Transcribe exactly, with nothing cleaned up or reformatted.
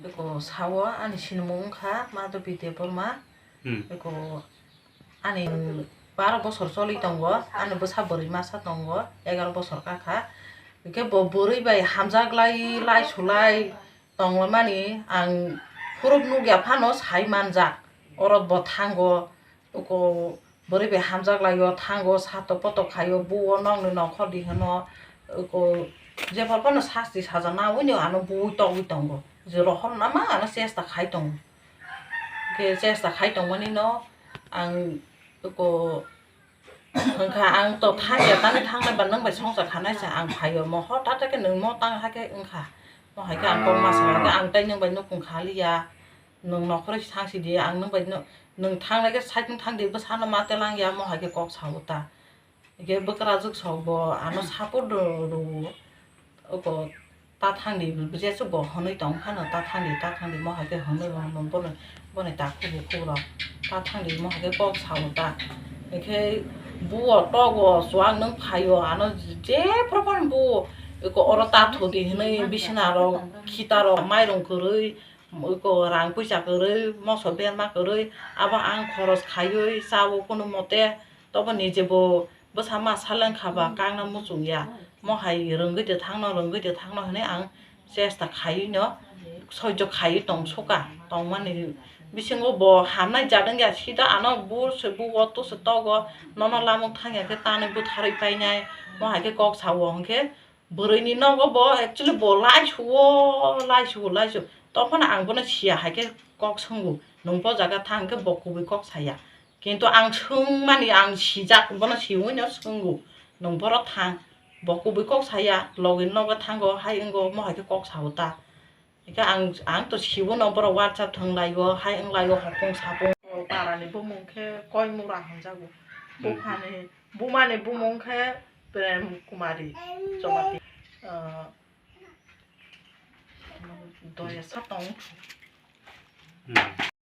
Beko sao ani sinimung wngkha Madhabi Debbarma. Hmm. Beko ani baro bosor choli tongo, ani bwsa bwrwi masa tongo, egaroh bosor kakha. Hwnkhe bo bwrwi bai hamjak lai, lai sulai tongmani ang phurub nukya phano sai manjak. Oro bo thango, uko bwrwi bai hamjak laio, thango, satok potok khaio, buo nokni nokhor di hwno, uko jephar phano sasti sajakna wngwi ano buwi togwi tongo. Je rohor nama ano chesta khai tongo. Khe chesta khai tongmani no ang uko wngkha, ang to thangya, tani thangnai ba nwng bai songcha khanai se ang phaio, mo hothat khe nwng mo tang hakhe wngkha, mo hai khe ang kok ma sa khe ang tai nwng bai nukung kha liya, nwng nokhoroi thang si di, ang nwng bai nwng thangnai khe side nwng thang di, bwsano ma telang ya, mo hai khe kok sao ta, hwnkhe bwkrajwk sok bo ano support rw-, rw-, uko ta thangdi, jesu bo hwnwi tong phano, ta thangdi, ta thangdi, mo hai khe hwnwi rw-, bono, boni ta khubu khubu rok, ta thangdi, mo hai khe kok sao ta. Hwnkhe buo togo, chuwak nwng phaio, ano jephru phano buo, uko oro ta thudi hwnwi bisina rok, khita rok, mairung kwrwi, uko rang puisa kwrwi, moso berma kwrwi, abo ang khoros khaiwi chao kunu mote, tobo nije bo bwsa ma saleng kha ba kakna muchung ya, mo hai rwngwi de thangno, rwngwi de thangno hwnwi ang chesta khaiwi no, soijo khaiwi tong suka, tongmani bisingo bo hamnai jat wngya, sida ano bu se bu o tu se togo, nono lamuk thangya khe tanwi butharwi painai, mo hai khe kok sao hwnkhe bwrwini nogo bo actually bo lai suo, lai suo, lai suo, tongphano ang bono siya hai khe kok swngo, nwng bo jaga thang khe bo kubui kok saya. Kintu ang swngmani, ang sijak, bono siwi no swngo, nwng boro thang, bo kubui kok saya, logi nogo thango, hai wngo, mo hai khe kok sao ta. Hwnkhe ang, ang to siwo no, borok WhatsApp thwng laio, hai wng laio, hokong sapung. Parani bumung khe Koimura hwnjago. Hmm. Buphani, bumani bumung khe Prem Kumari Jomati. Ah, doya sa tong. Hmm.